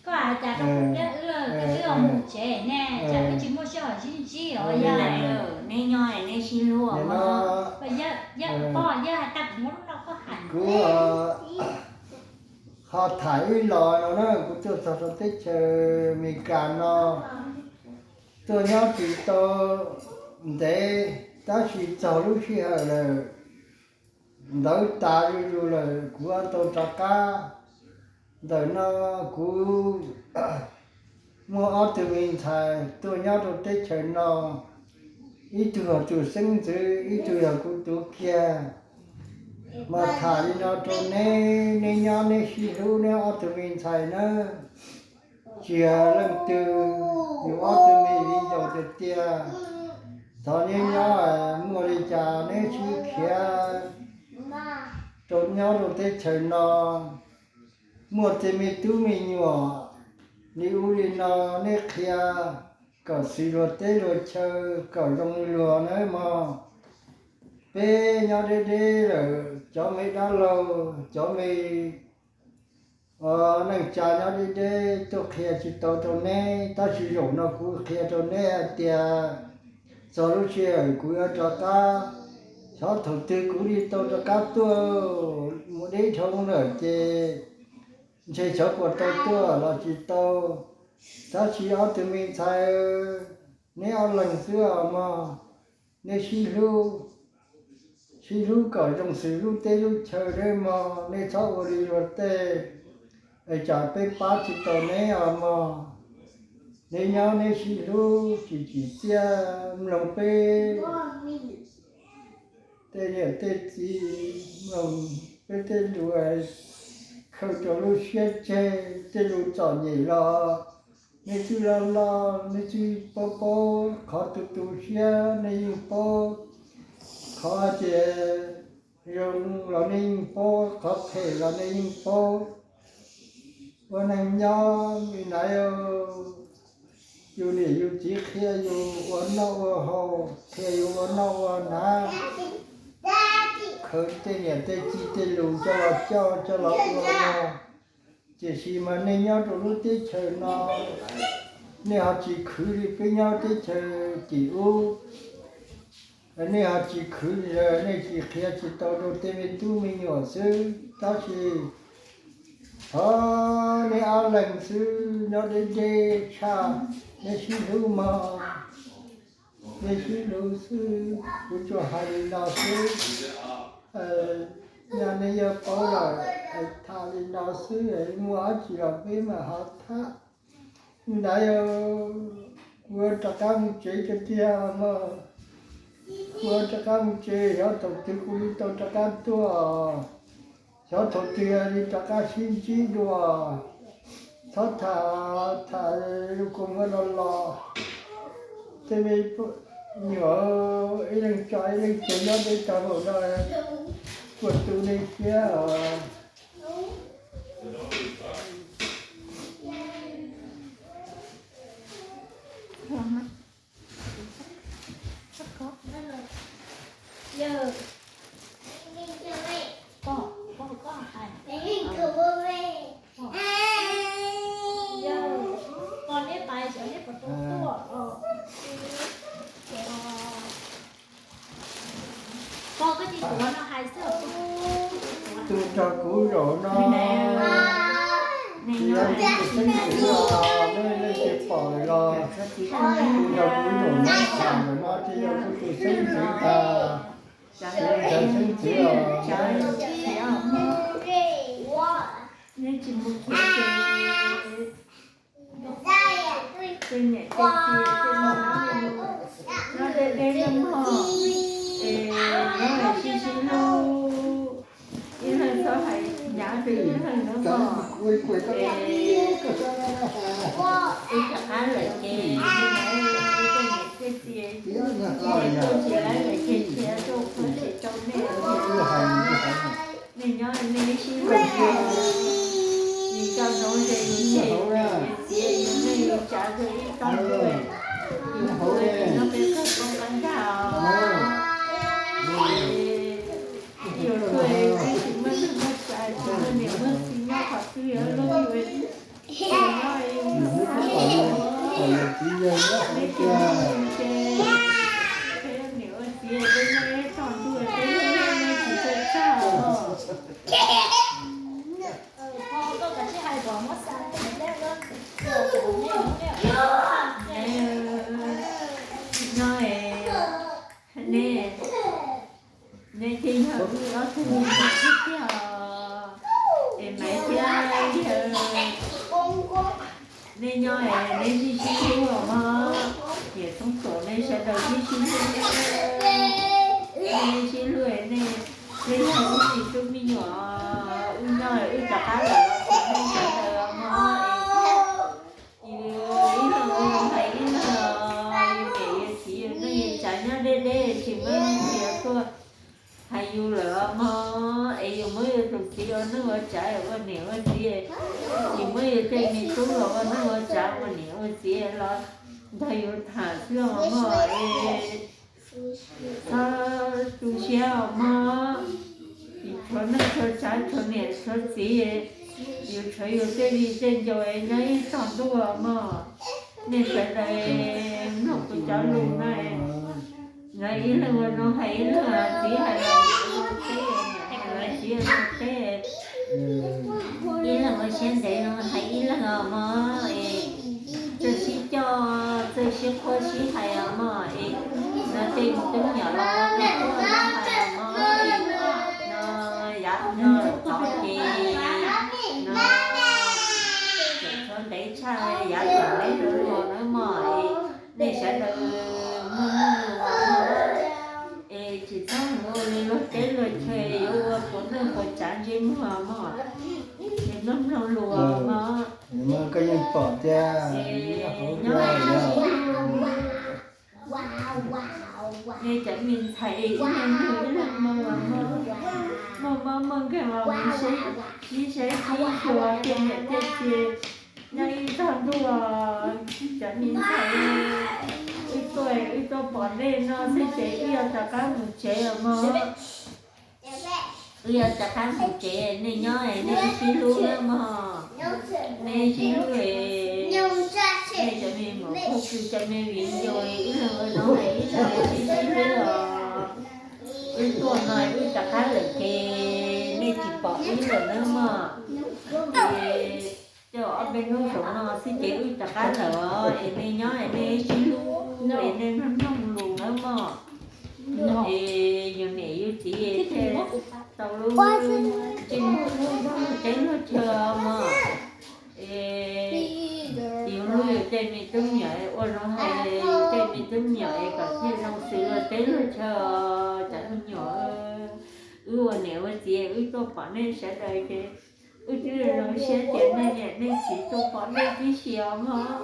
Koj hais cas rau kuv thiab, wb mus tsev ne, cas wb tsis muaj sij hawm sib ntsib os. Neb nyob neb sib hlub os. Yog poj yog hais tias kuv muab lub no koj hais. Kuv ho tham ib los no na, kuv tuaj txog rau teb chaws Amelikas no, tuaj nyob tsis tau ntev, tab sis txog lub sij hawm lawm, ntawd tas zuj zus lawm, kuv tau rov qab. Ntawm no kuv muaj ob tug me ntxhais tuaj nyob rau teb chaws no, ib tug yog tus xeeb ntxwv, ib tug yog kuv tus kiag. Mas tham li no rau neb, neb nyob neb sib hlub neb ob tug me ntxhais na. Tsis yog leej twg, yus ob tug me viv ncaus tiag tiag. Thov neb nyob, muaj li cas neb sib khiav rau nyob rau teb chaws no. Muaj tej me tub me nyuam li ub li no, neb qhia kom xws luag teb luag chaw, kom zoo li luag nawb mog. Peb nyob deb deb lawm, cov me dab laug, cov me neej tsa nyob deb deb tuaj qhia tsis tau rau neb, tab sis zaum no kuv qhia rau neb hais tias txog lub sij hawm kuv yuav rov qab. Xyov thaum twg kuv li tau rov qab tuaj mus deb dhau lawm ces ntshe xyov puas tau tuaj los tsis tau. Tab sis ob tug me ntxhais, neb ob leeg xwb os mog, neb sib hlub, sib hlub kom zoo xws lub teb lub chaw nawb mog, neb txhob ua li luag tej, es tsam peb pab tsis tau neb os mog. Neb nyob neb sib hlub tsis tsim txiaj, mloog peb tej niam tej txiv, mloog peb tej lus, khaws rau lub siab tseg tej lus txom nyem los nej twb loj loj, nej twb paub paub qhov tu tu siab, nej yeej paub qhov tias zoo los nej yeej paub, qhov phem los nej yeej paub. Ua neeg nyob me nais, yus niam yus txiv qhia yus ua noj ua haus, qhia yus ua noj ua hnav, khwv tej niam tej txiv tej lus coj los coj coj los ua no. Tiam sis mas nej nyob rau lub teb chaws no, nej ho tsis khwv li peb nyob teb chaws tim ub. Nej ho tsis khwv li, nej tsis qhia tsis tau rau tej me tub me nyuam xwb, tab sis thov nej ob leeg xwb nyob deb deb tshaj, nej sib hlub mog, nej sib hlub xwb. Kuv tsuas hais li no xwb, yog nej yuav paub lawm, tham li no xwb, muaj dab tsi los peb mam ho tham. Ntawd, kuv rov qab mus tsev tiag tiag mog. Kuv rov qab mus tsev, xyov thaum twg kuv li tau rov qab tuaj. Xyov thaum twg li rov qab sib ntsib dua. Txhob tham, tham lus kua muag no los. Tej me nyuam, ib leeg tso ib leeg tseg nyob deb tag npaum no, puas tu nej siab os. Tus nrog kuv zaum no, tsis yog tus xeeb ntxwv os, nej leej twg pom lawm los, tus nrog kuv zaum no tham ntawm no tsis yog kuv tus xeeb ntxwv tas, kuv tus xeeb ntxwv os. Neb tsis mus khiav ces tej niam tej txiv tej no, nyob deb deb los mog, es nyob sib sib hlub, ib leeg txhob hais hnyav rau ib leeg na mog. Es wb rov qab lawm ces tej niam tej txiv, tuaj tsis lawv lawm ces khiav rau qhov tsis rau nej. Nej nyob nej sib hlub, yus coj nroo ze yus tseg, yus niam yus txiv yus neej yus tsav yus ib tog ntuj, yus hu no peb kawg koob qab nrag os. Yus tuaj twb tsis muaj neeg muaj tsav, tsis muaj niam muaj txiv nyob qhov twg, yus lub yus nyob Ces peb ua niam ua txiv peb nyob ib tog ntuj peb yeej tsis txawj txaj. Nyob, nej thiaj yog wb ob tug me nyuam tiag tiag os. Es Maiv thiab Yawg, nej nyob es nej sib sib hlub os mog. Niam Txoov Tuam nej sawv daws sib sib hlub, nej sib hlub es nej, nej yog wb me tub me nyuam, wb nyob wb rov qab los nej sawv daws os mog. Ib leeg ua zoo hais ib leeg os, yus niam yus txiv yus neej yus tsav nyob deb deb tsis muaj leej twg yuav tuaj hais yus lawm os mog. Es yus muab yus tus txiv ua neej ua tsav ua niam ua txiv, yus muab yus tej me tub los ua neej ua tsav ua niam ua txiv los nrog yus tham xwb os mog. Es txhob tu siab os mog. Yus tshuav neej tshuav tsav tshuav niam tshuav txiv, yus tshuav yus tej viv tej ncaus nyob ib tog ntuj os mog. Nej sawv daws mloog kuv cov lus na, ib leeg ua zoo hais ib leeg, txiv hais los niam zoo teb, niam hais los txiv zoo teb. Ib leeg ua siab ntev zoo hais ib leeg os mog. Es txawj sib coj, txawj sib qhuab sib hais os mog. Es no tej me tub me nyuam los no qhuab no hais os mog. No yav no tod ces no tseem tshuav ntev tshaj yav thaum neb hluas hluas nawb mog. Es nej sawv daws muaj nuj nqis es tsis txhob mus ua li luag teb luag chaw yuav ua puas neej puas tsav ntsej muag mog. Es mloog mloog lus mog. Koj yeej pom tiag, nyob nej cov me ntxhais ib leeg mus ib leeg mus, muaj mob muaj nkeeg los mus sib saib sib xyuas tej niam tej txiv nyob ib tog ntuj. Cov me ntxhais, wb tuaj wb tuaj pom nej no xwb ces wb yuav rov qab mus tsev os mog. Wb yuav rov qab mus tsev, nej nyob es nej sib hlub nawb mog. Nej sib hlub es nej cov me muam phauj kwv cov me viv ncaus ib leeg ua zoo hais ib leeg sib sib hlub os. Wb tuaj no wb rov qab lawm ces nej tsis pom wb lawm nawb mog. Ces tej ob peb hnub saum no xwb ces wb rov qab lawm os. Es nej nyob es nej sib hlub es nej mloog mloog lus nawb mog. Es yus niam yus txiv thiaj tau lub ntsej muag luag teb luag chaw mog. Es yus hlub yus tej me tub me nyuam ua zoo hais yus tej me tub me nyuam es kom thiaj zoo xws luag teb luag chaw. Cov me nyuam, wb ua niam ua txiv wb tuaj pom nej sawv daws ces wb twb zoo siab tias nej niam nej txiv tuaj pom nej tib si os mog.